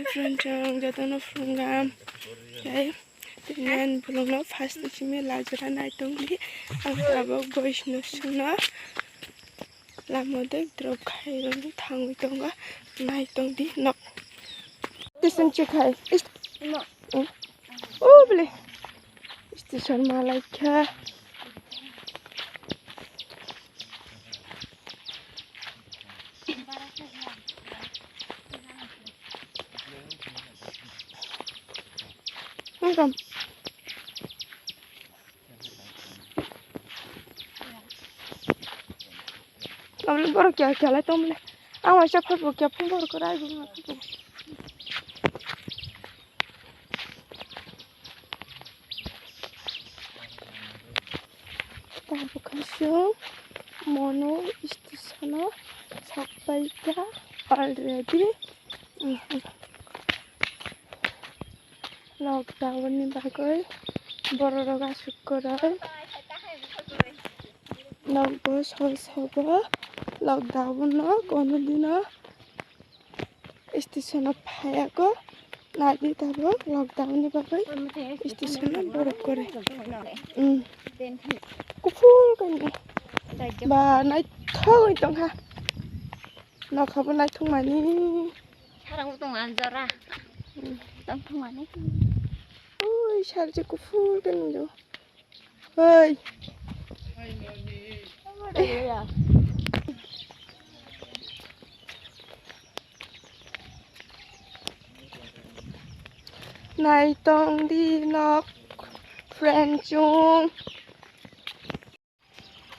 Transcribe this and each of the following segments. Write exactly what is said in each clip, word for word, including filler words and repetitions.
Friend, chwng jotono phunukgam. Tei tini ani vlogno first ni simi lajra naitongdi. Ang tabuk voice no sungno lama de drop khai rwdi thangwi tongo. Naitongdi nok. Station chikhai. Ist-, no. Oh, bele. Station malaikha. Welcome. Aboni borok kya kya lai tongmani. Ang waisa phaibo kya phung borok kwrai bo ma phaibo. Tabuk khe chwng mono station o sokpaikha already. Lockdown ni bagwi borok rok aswk kwrwi. Nokbo soi sobo lockdown no kono dino station o phaiyago. Naidi tabuk lockdown ni bagwi station o borok kwrwi. Hmm. Kuphur kani. Ba naithok tongkha. Nokha bo naithok mani. Sarang bo tong anjora. Hmm. Tong thok mani. Ui, salchi kuphur kani do. Oi. Naitong di nok friend chung.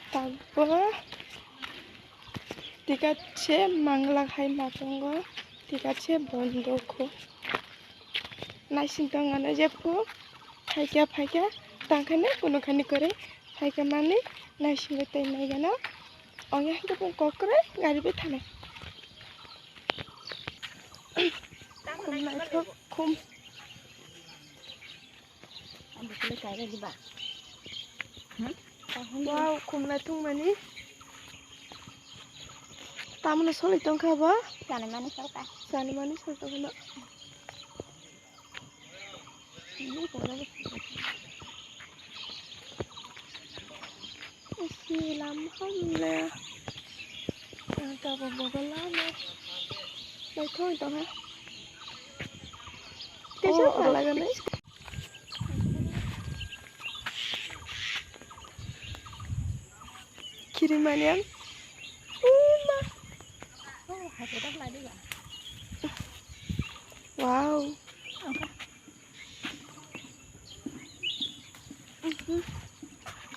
Tabuk ticket se manglak hai ma tongo, ticket se bondo kho. Naising tong ano jepho phaikya phaikya tangkhani kunukhani kwrwi phaikya mani naisingwi tei naigana. Ongya hwnkhe bung kok kwrwi gari bai thanai. Khum naithok khum. Wow, khum naithok mani. Tamoni soli tongkha bo? Chani mani solka. Chani mani solka bono. Isi lam hamle. Ang tabuk bogo lama. Naithok tongkha. Kaisa phalagani. Kirimanian. Uma. Wow.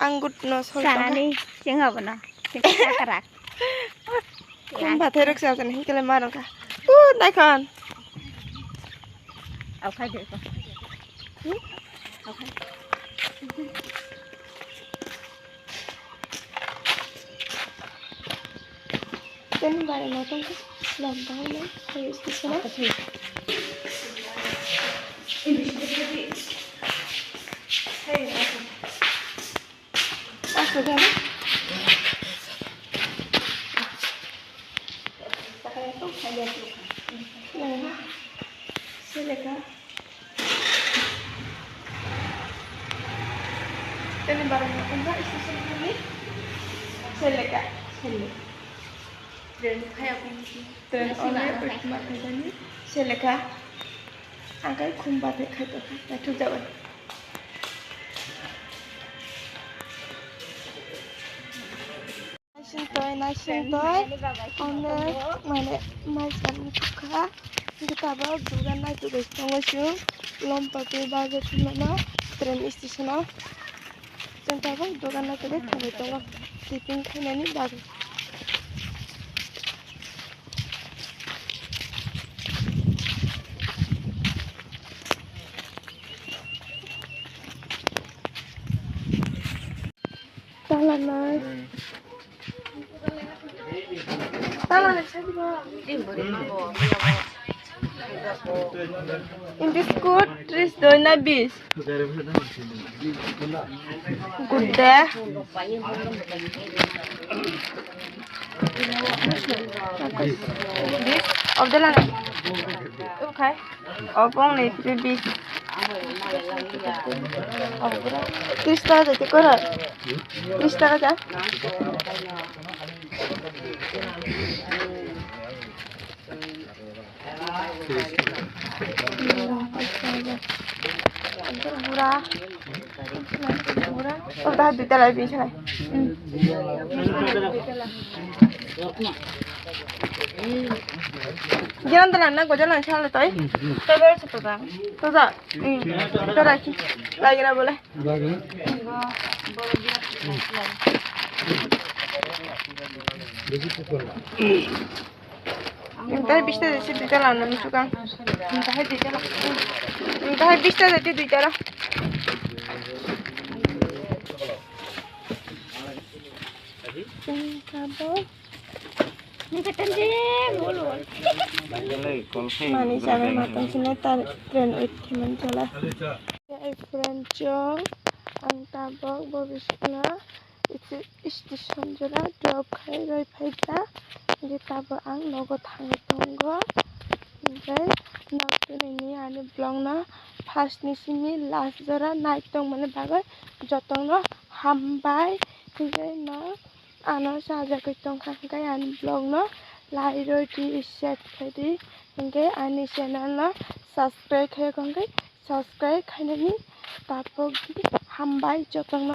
Anggut no sol tongkha. Sanani sing abono. Sing sakrak. Khum bathai rok sa jani hinkhe le ma rok kha. Uh, naikhan. Au khai de ko. Hmm? Au khai. Tini bai no tong ko. Lam bai no. Hai station. Hey. Aswk gana. Seleka. Tini barang makan ba station kami. Seleka. Sele. Train kaya pun. Train oleh pertama kali. Seleka. Ang kai khum ba de khai to. Naithok jabai. Naisingtoi, naisingtoi. Onek mane mai chani thukha. Hingke tabok dogan naitugwi tongo chwng. Lompatwi bagwi thangmano train station o. Chwng tabok dogan naitugwi thangwi tongo. Tiffin khainani bagwi. Talanai. Talanai sabi ba. Indi skut tris doi na bis. Gudde. Abdullah. Okai. Obong ni three piece. Tris taka jati kora. Tris taka ja. Bura. Bura. Oh, dah duita lai bi sai. Giran dalan na gojalan sal toi. Tebel se toda. Toda. Hmm. Toda ki. Lagi na bole. Entai bista de si duita la na musuka. Entai duita la. Entai bista de duita la. Entai bo. Mani jaga matang sini tar train wait khaimani jala. Ei friend chong ang tabok bo bisna isi station jora drop khai roi phaikha. Hingke tabok ang nogo thangwi tongo. Hingke nok tini ani vlog no first ni simi last jora nai tongmani bagwi jotono hambai. Hingke no ano sajagwi tongkha, hingke ani vlog no like rwdi, share khaidi, hingke ani channel no subscribe khaiyok hingke subscribe khainani tapokdi, hambai jotono.